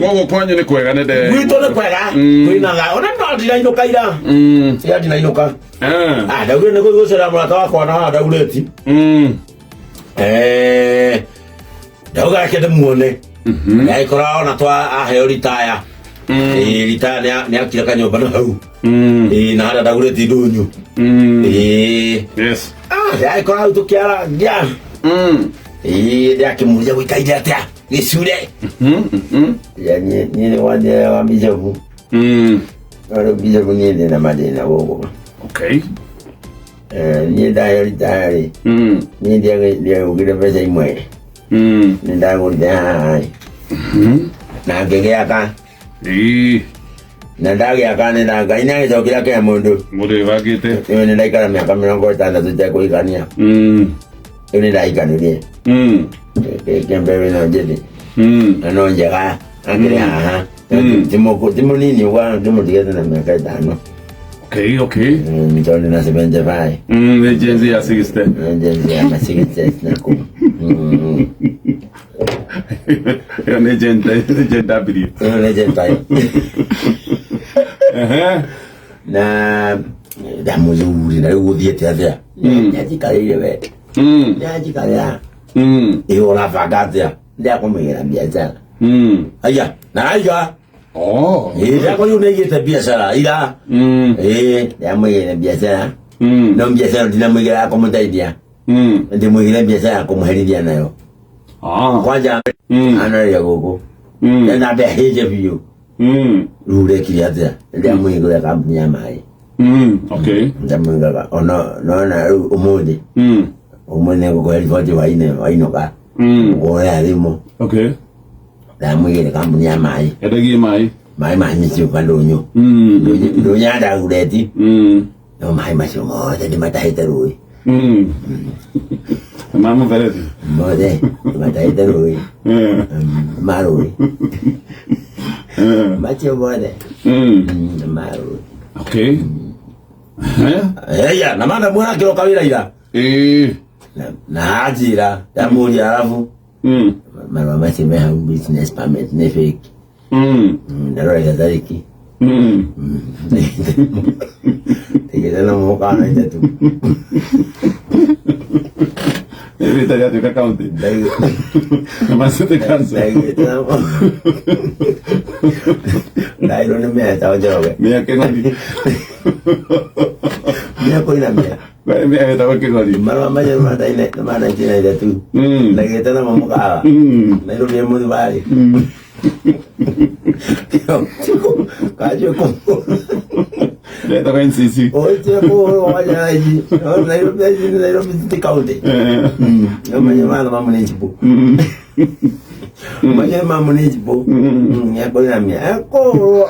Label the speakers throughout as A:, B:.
A: Gũkũ kwanyu nĩ kwega nĩ nde.
B: Gwitũ nĩ kwega. Kwĩna tha. Ona no ndirainũka ira. Ira ndinainũka. Ah, ndaugire nĩ gũthiĩ gũcera mũrata wakwa na haha Daureti. Eh, ndauga reke ndĩmuone. Ndagĩkora ona twa aheo ritaya. Ĩĩ, ritaya nĩ akire kanyũmba na hau. Ĩĩ, na harĩa Daureti ndũnyũ. Ĩĩ.
A: Yes.
B: Ah, ndagĩkora hau tũkĩarangia. Ĩĩ, ndakĩmũria gũikaire atĩa gĩcure. Ya niĩ niĩ nĩ wanjĩra wa bicabu. No rĩu bicabu niĩ ndĩna mathĩna gũkũ.
A: Okay.
B: Eh, niĩ ndaheo ritaya rĩ, niĩ ndiagũkire mbeca imwe. Nĩ ndagũrire haha rĩ. Na ngĩgĩaka.
A: Ĩĩ.
B: Na ndagĩaka nĩ nda Ngai nĩ agĩcokire akĩhe mũndũ.
A: Mũndũ wĩbangĩte.
B: Rĩu nĩ ndaikara mĩaka 60 itekũhikania. Rĩu nĩ ndahikanirie. Kĩmbe wĩna njĩthĩ. Na no njega akĩrĩ haha. Ti mũnini ũguo ndĩmũtigĩte na mĩaka 5.
A: Okay, okay.
B: Tondũ na 75.
A: Nĩ Gen Z ya 60.
B: Gen Z ya ma 60 na kũu.
A: Ĩyo nĩ Gen nĩ Gen W.
B: Ĩyo nĩ Gen Y.
A: Ehe.
B: Na ndamũthuri na rĩu gũthiĩte atĩa? Nĩanjikarĩire we. Nĩanjikarĩra. Ĩ ũrabanga atĩa? Ndakũmũigĩra biacara. Aya, na aiga.
A: Oh.
B: Ĩ ndakũrĩu nĩaigĩte biacara ira. Ĩ ndamũigĩra biacara. No biacara ndinamũigĩra ya kũmũteithia. Ndĩmũigĩre biacara ya kũmũherithia nayo.
A: Ah.
B: Kwanja anoria gũkũ. Na ndehĩte biũ. Rĩu ũrekire atĩa? Ndamũhingũra kambuni ya maĩ.
A: Okay.
B: Ndamũhingũra ona nona rĩu ũmũthĩ. Ũmũthĩ nĩngũkũhe riboti hwainĩ wainũka. Ngũhũrĩra thimũ.
A: Okay.
B: Ndamũigĩire kambuni ya maĩ.
A: Endagie maĩ.
B: Maĩ ma mĩciũka ndũnyũ. Ndũnyũ ya Dagoretti. No maĩ macio mothe nĩmatahĩte rũĩ.
A: Ma mũberethi.
B: Mothe nĩmatahĩte rũĩ. Ma rũĩ. Macio mothe. Ma rũĩ.
A: Okay.
B: Eya, na mana mwana akĩroka wĩra ira.
A: Ĩĩ.
B: Na anjĩra, ndamũria arabu. Marũa macio me hau business permit nĩ fake. Ndarora tarĩki. Tigĩte na mũhuko wa 92.
A: Rĩta rĩatuĩka county. Ma city council.
B: Ndaigĩte na ndairwo nĩ mĩeta Njoroge.
A: Mĩa Kĩng'ori.
B: Mĩa kũinamia.
A: Mĩa ĩtagwo Kĩng'ori.
B: Marũa macio nĩ ma 1992. Ndaigĩte namo mũkawa. Nairobi ĩ mũthubarĩ. Kanjũ kũ.
A: Ĩtagwo NCC.
B: Oite kũhũrwo wanja ici. Nairobi ici nĩ Nairobi City County. Manya mana ma municipal. Manya ma municipal. Yakũinamia. Ekũhũrwo.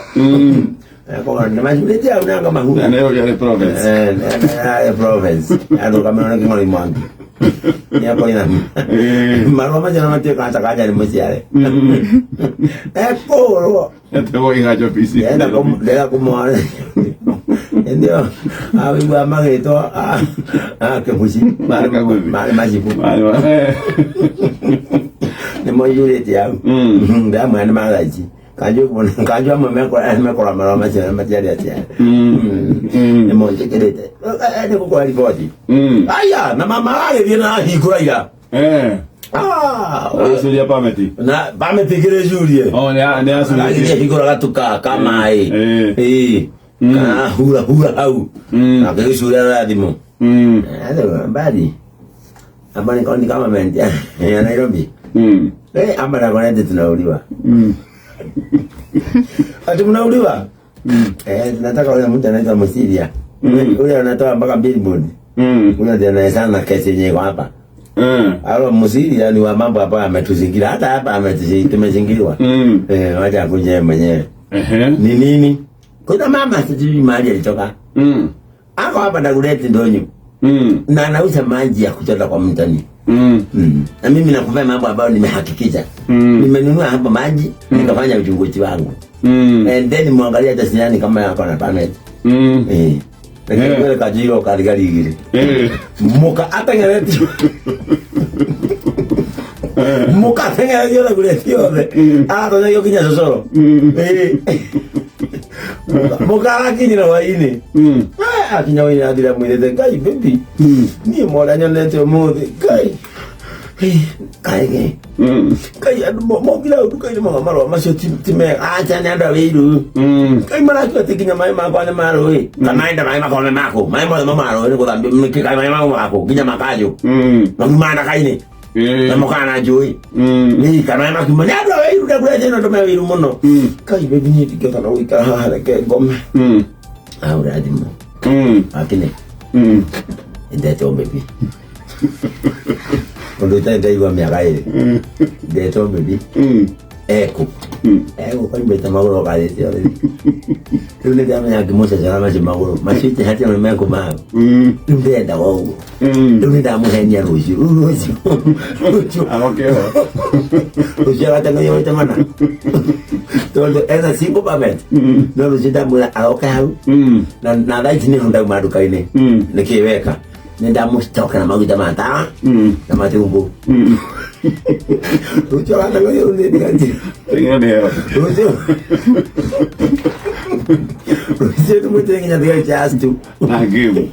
B: Ekũhũrwo. Nĩ macurĩtie hau nanga mahura.
A: Na Nairobi arĩ province.
B: Eh, province. Arũgamĩrĩrwo nĩ Kĩng'ori Mwangi. Nĩekũinamia. Marũa macio na matuĩka ta kanja nĩ mũciare. Ekũhũrwo.
A: Ĩtagwo Iganjo PC.
B: Ndĩrenda kũmwara. Hĩndĩ ĩyo awĩigua magĩtwo a Kĩbuci.
A: Marĩ Kaguthi.
B: Marĩ macibũ.
A: Marĩ
B: Nĩ moiyũrĩte hau. Ndamwĩra nĩ ma thaa ici. Kanjũ kanjũ amwe mekora marũa macio na matiarĩ aciare. Nĩ monjĩkĩrĩte. Nĩ gũkũhe riboti. Aya, na mama agĩthiĩ na ahingũra ira. Ah,
A: Acuria pameti.
B: na permit igĩrĩ curie.
A: Oh, nĩ nĩ
B: Agĩthiĩ
A: acuria.
B: ahingũra gatuka ka maĩ. Ĩĩ. Kana hura hura hau. Na akĩgĩcuria na thimũ. Mbali. Hapa ni county government ya Nairobi. Eh, hapa Dagoretti tunauliwa. Ati mnauliwa? Eh, tunataka ule mtu anaitwa Musiria. Ule anatoa mpaka billboard. Ule ndiye anayesana kesi yenyewe iko hapa. Alo Musiria ni wa mambo hapa ametuzingira. Hata hapa ametuzingira, tumezingirwa. Eh, wacha akuje yeye mwenyewe. Ni nini? Kuna mama sijui mahali alitoka. Ako hapa Dagoretti ndonyo. Na anauza maji ya kuchota kwa mtoni. Na mimi nakupea mambo ambayo nimehakikisha. Nimenunua hapa maji, nikafanya uchunguzi wangu. And then muangalie hata sidhani kama yako na permit. Eh. Lakini kweli kajiro kaligari igiri. Muka ateng'eretio. Mũkateng'eragio na ngureti yothe. Aratonyagio nginya cocoro. Ĩĩ. Mũka arakinyire hwaĩ-inĩ. Eh, akinya hwaĩ-inĩ athire amwĩrĩte, Ngai baby, niĩ mora nyonete ũmũthĩ. Ngai. Eh, kaĩ Ngai andũ mokire hau nduka-inĩ mauga marũa macio ti mega. Acha nĩ andũ a wĩiru. Ngai maratua atĩ nginya maĩ makwa nĩ ma rũĩ. Kana maĩ nda maĩ makwa nĩ maku. Maĩ mothe ma rũĩ nĩ gũthambio kaĩ maĩ mau maku nginya makanjũ. Mauma ndaka-inĩ. Na mokaga na njũĩ. Nĩ kana maĩ makiuma nĩ andũ a wĩiru ndakũrete ĩno andũ me wĩiru mũno. Ngai baby niĩ ndingĩhota na gũikara haha reke ngome. Ahũra thimũ. Akine. Ndetwo baby. Ũndũ ũtarĩ ndaigua mĩaka ĩrĩ. Ndetwo baby. Ekũ. Egũka nyumĩte magũrũ karĩte othe. Rĩu nĩ ndamenya ngĩmũcecera macio magũrũ. Macio itĩ hatirĩ mekuma hau. Rĩu ndĩrendaga ũguo. Rĩu nĩ ndamũhenia rũciũ. Rĩu rũciũ. Rũciũ.
A: Arokeho.
B: Rũciũ agateng'erio maita mana. Tondũ ena single permit. No rũciũ ndamwĩra aroke hau. Na thaa ici nĩho ndauma nduka-inĩ. Nĩkĩ weka? Nĩ ndamũcoka na maguta ma tawa na matumbo. Rũciũ agateng'erio rĩu nĩ ndiganjira.
A: Teng'era nĩ heo.
B: Rũciũ. Rũciũ tũmwĩtĩre nginya thigari cia astu.
A: Na game.